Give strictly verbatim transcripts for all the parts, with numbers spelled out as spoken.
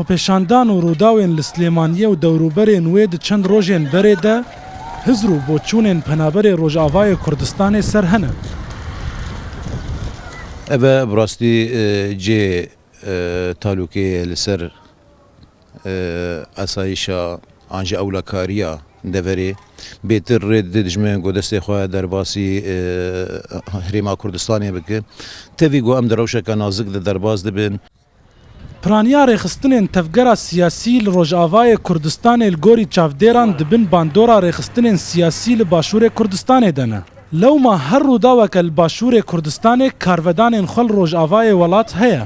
Xwepêşandan û rûdawên li Silêmaniyê û dewrûberên wê di çend rojên berê de hizr û boçûnên penaberê Rojavayê Kurdistanê ser hene. Ev e bi rastî, e, cê, e, talûkê ye li ser, e, asayîşa an jî ewlakariya deverê. Bêtir rê dide dijminên ku destê xwe derbasî, e, herêma Kurdistanê bike. Tevî ku em di rewşeke nazik de derbas dibin. Piraniya rêxistinên tevgera siyasî li Rojavayê Kurdistanê li gorî çavdêran di bin bandora rêxistinên siyasî li Başûrê Kurdistanê de ne. Lewma her rûdaweke li Başûrê Kurdistanê karvedanên xwe li Rojavayê welat heye.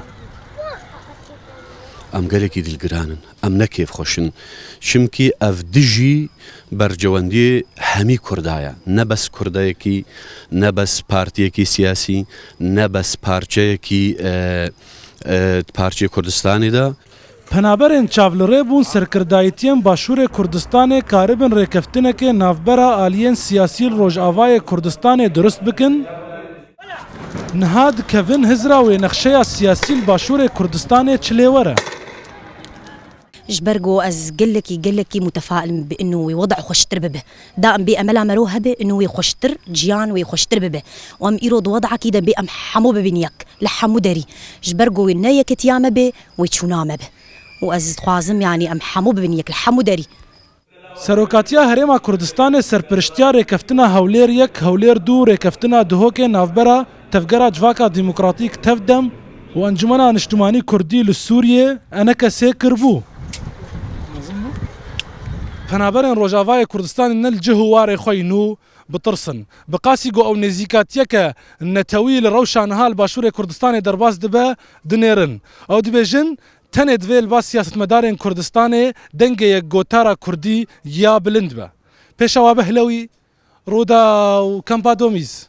Em gelekî dilgiran in. Em ne kêfxweş in. Çimkî ev dijî berjewendiyê hemî Kurda ye. Ne bes Kurdayekî, ne bes partiyekî siyasî, ne bes parçeyekî, e, e, parçeyê Kurdistanê de. Penaberên çav li rê bûn serkirdayîtiyên Başûrê Kurdistanê karibin rêkeftinekê navbera aliyên siyasî li Rojavayê Kurdistanê dirust bikin. Niha dikevin hizra wê nexşeya siyasî li Başûrê Kurdistanê çi lêwer e. Ji ber ku ez gelekî, gelekî mutefail im bi inu wî weda xweştir bibe. Da em bê emela mero hebe, inu wî xweştir, ciyan wî xweştir bibe. Û em îro di wedakî de bê em hemû bibin yek, li hemû derî. Ji ber ku wê ne yeketiya me bê, wê çûna me be. Û ez dixwazim, yanî em hemû bibin yek, li hemû derî. Serokatiya Herêma Kurdistanê serpiriştiya rêkeftina Hewlêr yek, Hewlêr du û rêkeftina Duhokê navbera Tevgera Civaka Demokratîk, Tevdem, û Encumena Niştimanî Kurdî li Sûriyê, ENKSê, kiribû. Penaberên Rojavayê Kurdistanê ne li cih û warê xwe yî nû bitirsin. Bi qasî ku ew nêzîkatiyeke netewî li rewşa niha li Başûrê Kurdistanê derbas dibe, dinêrin. Ew dibêjin, tenê divê li ba siyasetmedarên Kurdistanê dengê yekgotara Kurdî ya bilind be. Pêşawa Behlewî, Rûdaw, Kampa Domîz.